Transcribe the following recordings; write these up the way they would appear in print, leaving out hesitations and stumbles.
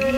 𠊎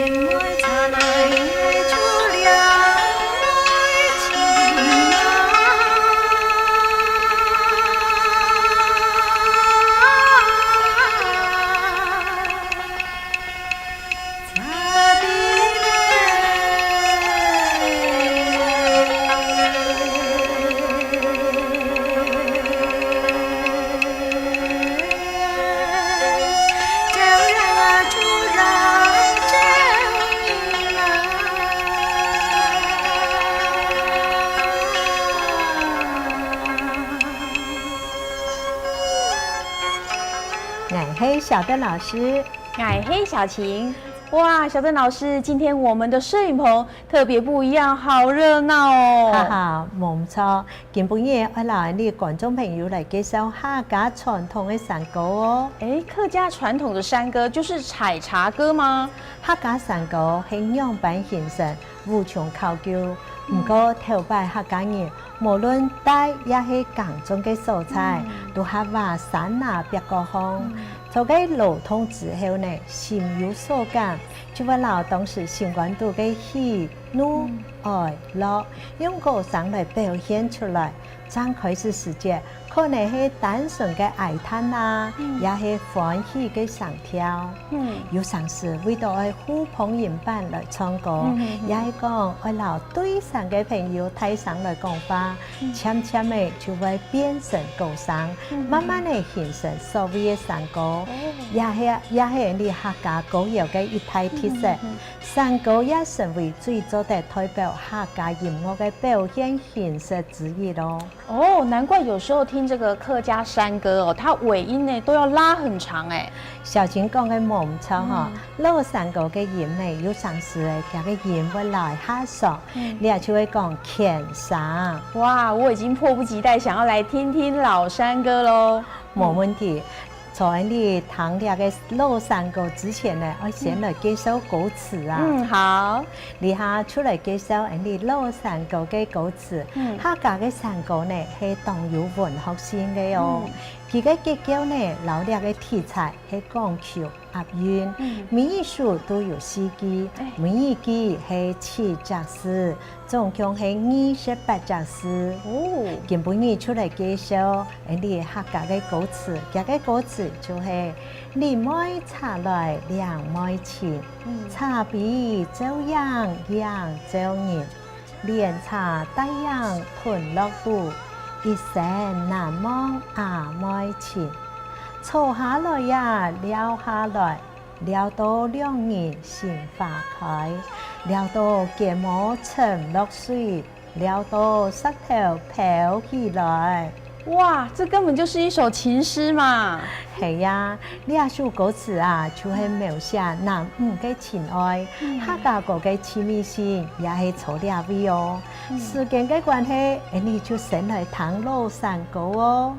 係小鄧老師， 𠊎係小晴。哇，小鄧老師，今天我們的攝影棚特別不一樣，好熱鬧哦！哈哈，無錯，今晡日愛來你觀眾朋友來介紹客家傳統的山歌哦。哎，客家傳統的山歌就是採茶歌嗎？客家山歌係樣板形式，無從考究。毋過頭擺客家人，無論大抑係耕種个所在，都較話山南別個風。做个勞動之後呢，心有所感，就會摎當時心肝肚个喜怒哀樂，用歌聲來表現出來。剛開始時節，可能係單純个哀嘆啦，也係歡喜个上跳。有陣時為著愛呼朋引伴來唱歌，也係講愛摎對上个朋友大聲來講話，漸漸的就會變成歌聲，慢慢的形成所謂的山歌，也係你客家歌謠个一大特色。山歌也成為最早的代表客家音樂的表現形式之一囉。哦，難怪有時候聽這個客家山歌哦，它尾音呢都要拉很長哎。小晴講的無錯吼，老山歌个音呢，有陣時的這个音會來較長，你也就會講牽聲。哇，我已經迫不及待想要來聽聽老山歌嘍。沒問題。在你聽這个老山歌之前呢，我先來介紹歌詞啊。嗯，好。你下出來介紹你老山歌个歌詞。客家个山歌呢，係當有文學性的哦。佢个結構呢，摎這个題材係講求押韻，每一首都有四句，每一句係七隻字，總共係28隻字。哦，今晡日出來介紹你客家个歌詞，這个歌詞就是你愛茶來兩愛情，茶比朝陽陽照人，連茶帶陽吞落肚。一生難忘阿妹情，坐下來呀聊下來，聊到兩人心花開，聊到睫毛沉落水，聊到舌頭飄起來。哇，這根本就是一首情詩嘛！係呀，呢首歌詞啊，就係描寫男女个情愛，客家歌个趣味性也係錯兩位哦。時間个關係，你就先來聽老山歌哦。